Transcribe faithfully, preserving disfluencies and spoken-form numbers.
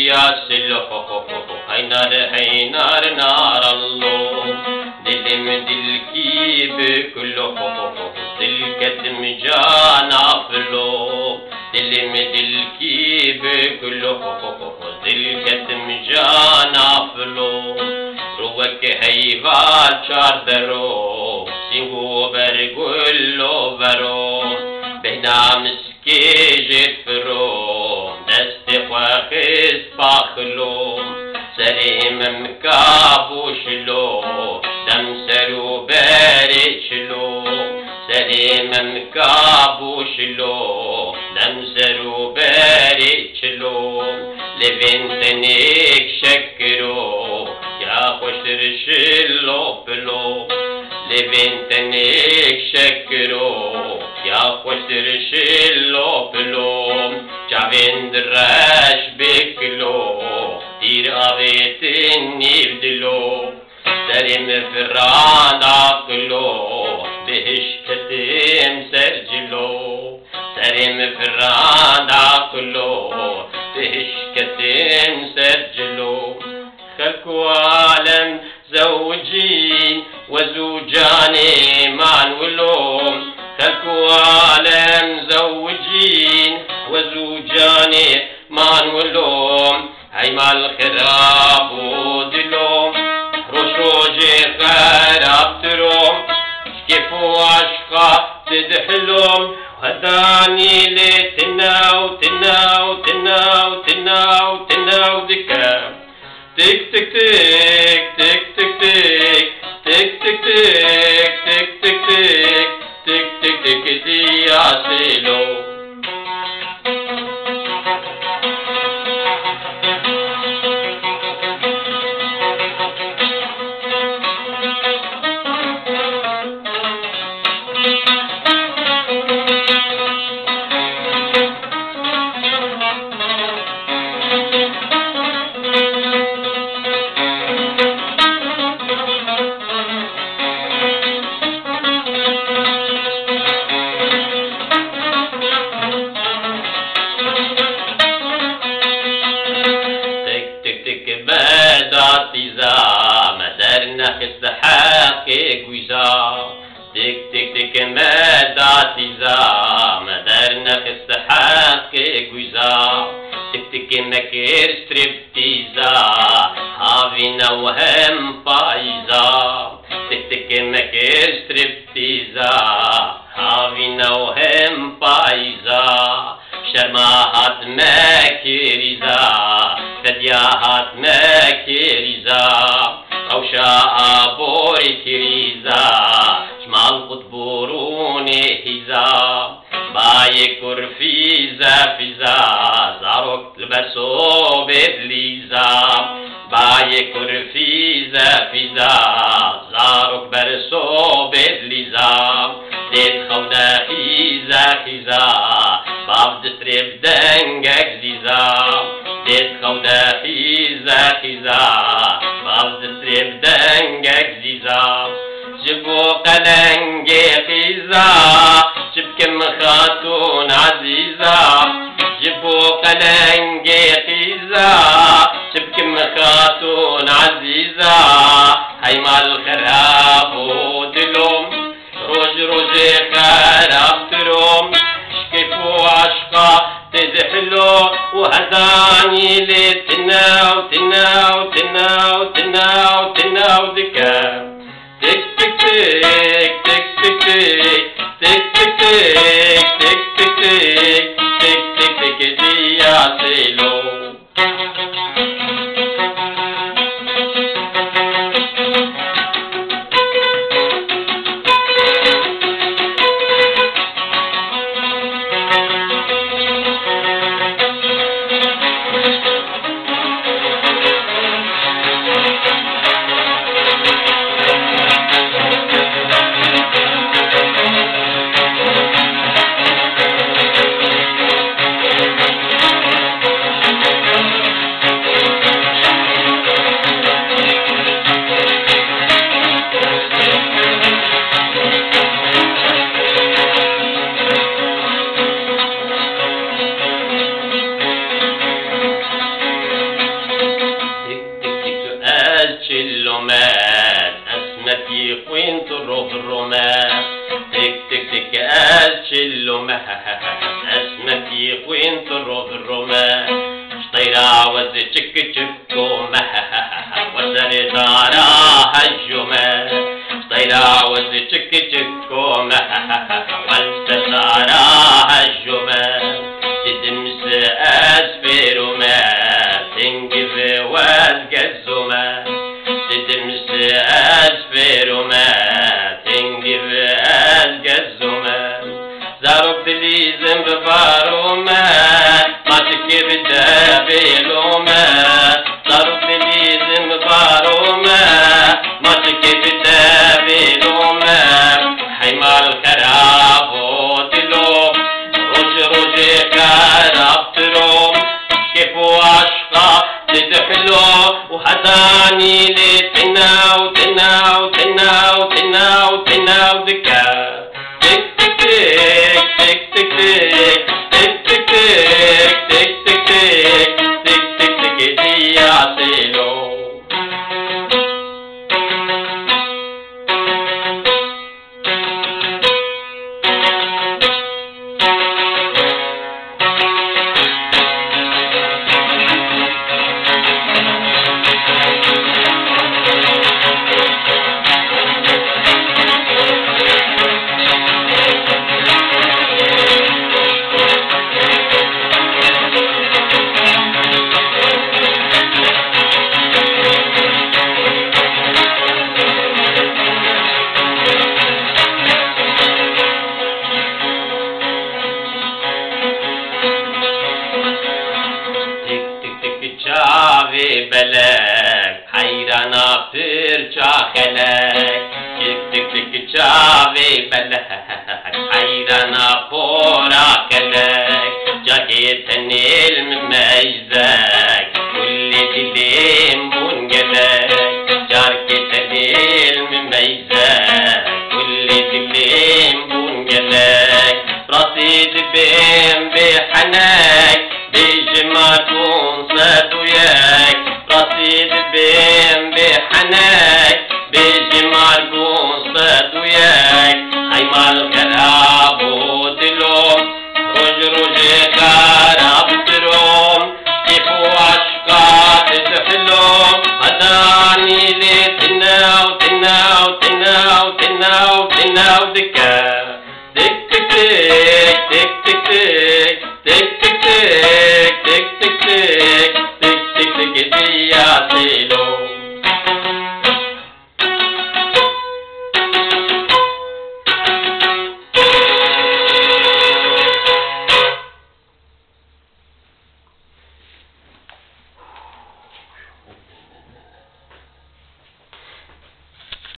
Ya silo, hey nar, hey nar, narallo. Dilim dilki büklo, dil ketim cana filo. Dilim dilki büklo, dil ketim cana filo. Ruwek heyva çar dero, sîngo ber gullo vero. Bêhna miskê jê difiro, destê xwe xist paxilo. Serê memika bû şilo, dem ser û berê çilo. Serê memika bû şilo, dem ser û berê çilo. Lêvên tenêk şekiro, ya xweştir şilo pilo. Lêvên tenêk şekiro, ya xweştir şilo pilo. Çavên direş bê kilo, tîr avêtin nîv dilo. Serê min firanda kilo, bihişketim ser cilo. Serê min firanda kilo, bihişketim ser cilo. Xelk û alem zewicîn, wez û canê man wilo. Xelk û alem zewicîn, wez û canê man wilo. Hey mal xerab û dilo, roj rojê xerabtir o. Kêf û aşqa ti dihilo, hedanî lê tinaw, tinaw, tinaw, tinaw, tinaw dike. Tik, tik, tik, tik, tik, tik, tik, tik, tik, tik, tik, tik, tik, tik, tik, diya sêlo. Tik, tik, tik, me da tîza, me dernexist heqê gwîza. Tik, tik, tik, me da tîza, me dernexist heqê gwîza. Tik, tik, me kir striptîza, havîna û hem payîza. Tik, tik, me kir striptîza, havîna û hem payîza. Şerma hat me kirîza, fedya hat me kirîza. Rewşa aborî kirîza, ji mal qutbûrûnê hîza. Bayê kur fîze fîza, zarok li ber sobê dilîza. Bayê kur fîze fîza, zarok ber sobê dilîza. Dêt xew de xîze xîza, bav distrê bi dengek zîza. Dêt xew de xîze xîza, bav distrê bi dengek zîza. Ji bo qelengê qîza, çi bikim xatûn ezîza? Ji bo qelengê qîza, çi bikim xatûn ezîza? Hey mal xerab û dilo, roj rojê xerabtir o. Ji kêf û aşqa tê dihilo û hedanî lê tinaw, tinaw, tinaw, tinaw, tinaw dike. Tik, tik, tik, tik, tik, tik, tik, tik, tik, tik, tik, tik, tik, tik, tik, diya sêlo. tu ro bi ro me. Tik tik tik ez çilo me. Esmetî xwîn tu ro bi ro me. Ji teyra wezê çik çik ko me. Wezerê dara hejo me. Ji teyra wezê çik çik ko me. Wezerê dara hejo me. Didim se ez fêro me. Tingî ve wez gezo me. Didim se ez fêro me, tingî ve ez gezo me. Zarok dilîzim bi baro me, maçikê bi devêlo me. Zarok dilîzim bi baro me, maçikê bi devêlo me. Hey mal xerabo dilo, roj rojê xerabtir o. Kêf û aşqa didihilo û hedanî lê tine û tine û tine û tine û tine û dike. Tik tik tik, tik tik tik, tik tik tik, tik tik tik, tik tik tik, diya sêlo. Tik tik tik çavê belek, heyrana pir çaxelek. Tik tik tik çavê belek, heyrana pora kelek. Carkê tenêl min meyzek, kulê dilêm bûn gelek. Carkê tenêl min meyzek, kulê dilêm bûn gelek. Rastî dibêm bê henek, bêjimar bûn sed û yek. Rastî dibêm bê henek, bêjimar bûn sed û yek. Hey mal xerab û dilo, roj rojê xerabtir o. Kêf û aşqa didihilo, hedanî lê tine û tine û tine û tine û tine û dike.